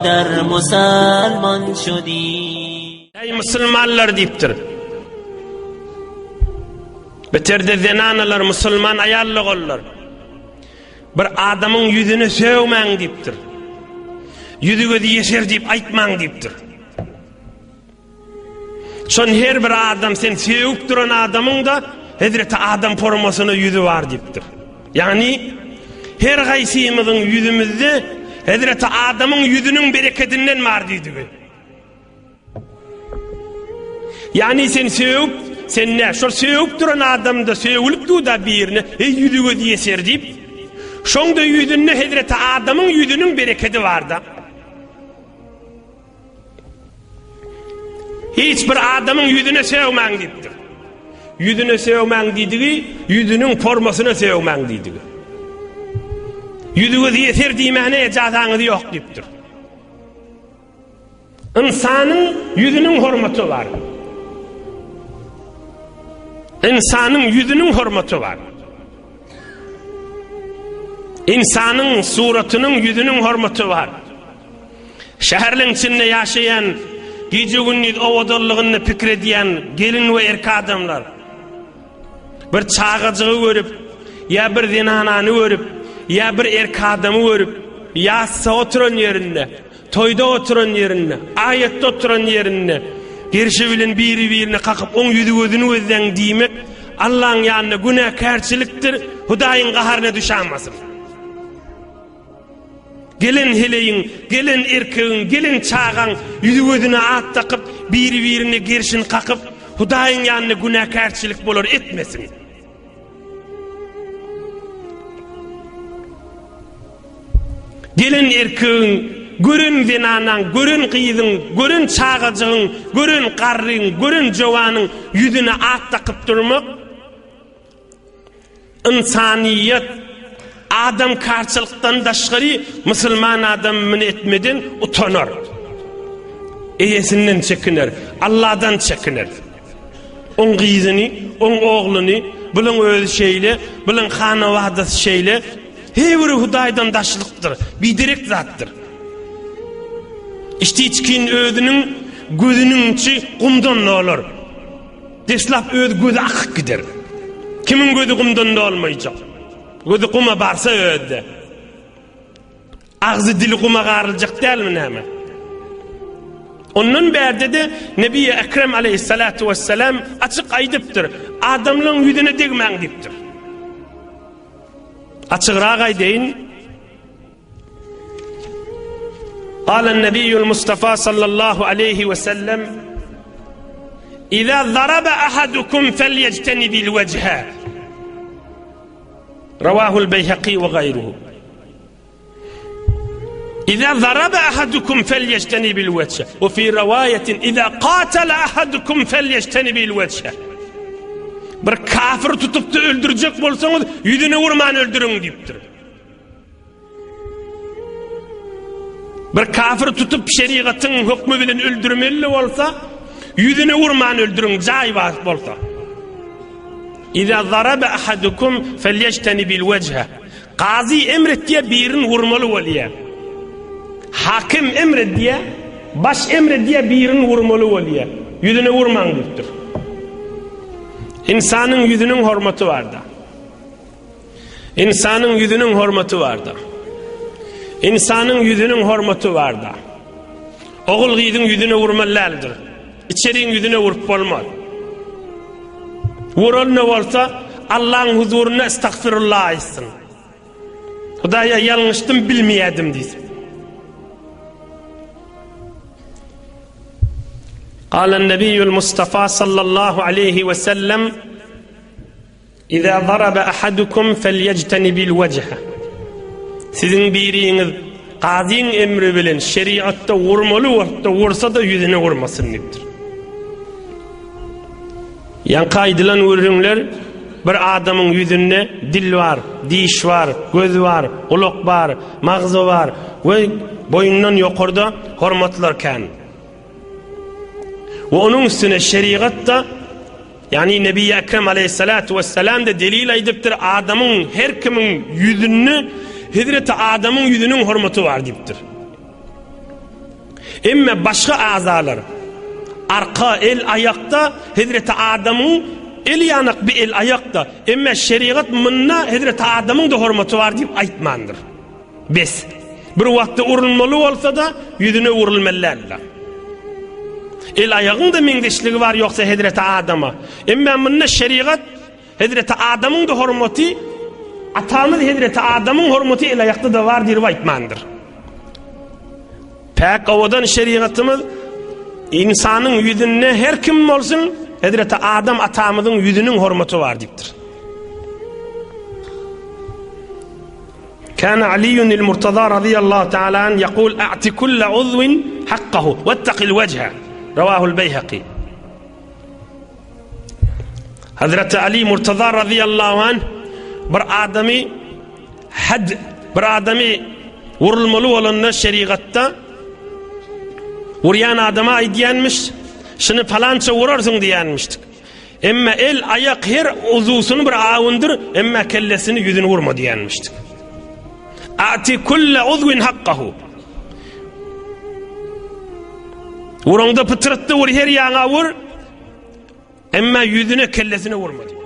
Der musalman şudi. Eý musulmanlar diýipdir. Beterde zenanalar musulman aýal doganlar. Bir adamyň ýüzüne sögmäň diýipdir. Ýüzi gözi ýeser diýip aýtmaň diýipdir. Şon her bir adam sen sögüp duran adamyň da Hezreti Adam formasyna ýüzi bar diýipdir. Ýagny her gaýsymyzyň ýüzümizde Hezreti Adamyň ýüzüniň berekedinden bar diýdigi. Ýagny sen sögüp, sen ne? Şol sögüp duran adamda sögülip dur-da birine, ey ýüzi gözi ýeser diýip, şoň da ýüzünde Hezreti Adamyň ýüzüniň berekedi bar-da. Hiç bir adamyň ýüzüne sögmäň diýipdir. Ýüzüne sögmäň diýdigi, ýüzüniň formasyna sögmäň diýdigi. Ýüzüňiz ýeser diýmäne ejazaňyz ýok diýipdir. Ynsanyň ýüzüniň hormaty bar. Ynsanyň ýüzüniň hormaty bar. Ynsanyň suratynyň ýüzüniň hormaty bar. Şäherleň içinde ýaşaýan, gije-gündiz owadanlygyny pikir edýän gelin we erkek adamlar bir çagajygy görüp, ýa bir zenanany görüp, ýa bir erkek adamy görüp, ýatsa oturan ýerinde, toýda oturan ýerinde, aýatda oturan ýerinde gerşi bilen biri-birine kakyp, oň ýüzi-gözüni gözläň diýmek Allaň ýanynda günäkärçilikdir, Hudaýyň gaharyna düşämasyn. Gelen heleýiň, gelen erkegiň, gelen çagaň ýüzi-gözüne at dakyp, biri-birine gerşini kakyp, Hudaýyň ýanynda günäkärçilik bolar etmesin. Gelen erkegiň, gören zenanaň, gören gyzyň, gören çagajygyň, gören garryň, gören jowanyň ýüzüne at dakyp durmak, Ynsanyýet, adamkarçylykdan daşgary musulman adam muny etmeden utanar. Eýesinden çekiner, Allahdan çekiner. Oň gyzyny, oň ogluny, bulan özi şeýle, bulan hanawadasy şeýle, her biri Hudaýdan daşlykdyr, biderek zatdyr. Içdi-içgin özüniň gözüniň içi gumdan dolar. Deslap öz gözi akyp gider. Kimiň gözi gumdan dolmaýjak? Gözi guma barsa özde. Agzy dili guma garyljak dälmi näme? Ondan bärde-de Nebi Ekrem aleyhissalatu vesselam açyk aýdypdyr. Adamlaryň ýüzüne degmäň diýipdir. Açygrak aýdaýyn. قال النبي المصطفى صلى الله عليه وسلم إذا ضرب أحدكم فليجتنب الوجه رواه البيهقي وغيره إذا ضرب أحدكم فليجتنب الوجه وفي رواية إذا قاتل أحدكم فليجتنب الوجه Bir kafir tutup da öldürecek bolsaňyz ýüzüne vurman öldürüň diýipdir. Bir kafir tutup şerigatyň hökmi bilen öldürmeli bolsa, ýüzüne urman öldüriň, jaý bar bolsa. Iza zaraba ahadukum falyajtanibil wejhe. Gazy emr etýär, birini urmaly bolýar. Hakim emr edýär, baş emr edýär, birini urmaly bolýar. Ýüzüne urmaň diýipdir. Insanyň ýüzüniň hormaty barda. Ynsanyň ýüzüniň hormaty bardyr. Ynsanyň ýüzüniň hormaty bardyr. Ogul gyzyň ýüzüne urmaly däldir. Içeriň ýüzüne urup bolmaz. Vuran bolsa Allaň huzurynda estagfirullah aýtsyn. Hudaýa ýalňyşdym bilmeýärdim diýsin. Galan Nebiýül Mustafa sallallahu aleyhi ve sellem Iza daraba ahadukum felyejtenibil wejhe. Siziň biriňiz kazyň emri bilen şeriatda urmaly wagtda ursa-da ýüzüne urmasyn diýipdir. Ýaňky aýdylan gürrüňler bir adamyň ýüzünde dil bar, diş bar, göz bar, gulak bar, magzy bar we boýundan ýokarda hormatlar kän. We onuň üstüne şerigat-da, ýagny Nebi Ekrem aleýhissalatu wessalam-da delil aýdypdyr, adamyň her kimiň ýüzünde Hezreti Adamyň ýüzüniň hormaty bar diýipdir. Emme başga azalar, arka, el, aýakda Hezreti Adamyň el ýanak bir el aýakda. Emme şerigat munda Hezreti Adamyň da hormaty bar diýip aýtmandyr. Bes. Bir wagtda urulmaly bolsa-da, ýüzüne urulmaly däldir. El aýagyň da meňzeşligi bar ýogsa Hezreti Adama. Emme munda şerigat Hezreti Adamyň-da hormaty, atamyz Hezreti Adamyň hormaty el-aýakda-da bar diýip aýtmandyr. Päk owadan şerigatymyz ynsanyň ýüzünde her kim bolsun, Hezreti Adam atamyzyň ýüzüniň hormaty bar diýipdir. Kana Aliýun il-Murtaza radiyallahu ta'ala an yaqul a'ti kulla uzwin haqqahu wattaqil wajha. Rawahul Beýhaqi. Hazreti Ali Murtaza radıyallahu anh bir adamy had bir adamy vurulmaly bolanda şerigatda vurýan adama aýdýanmyş, şuny palança vurarsyň diýýänmişdik. Emma el, aýak her uzusyny bir awundyr, emma kellesini ýüzüni vurma diýýänmişdik. Ati kulle uzwin hakkahu. Vuraňda pytyrtdy vur, her ýaňa vur. Emma ýüzüne, kellesine vurma diýip.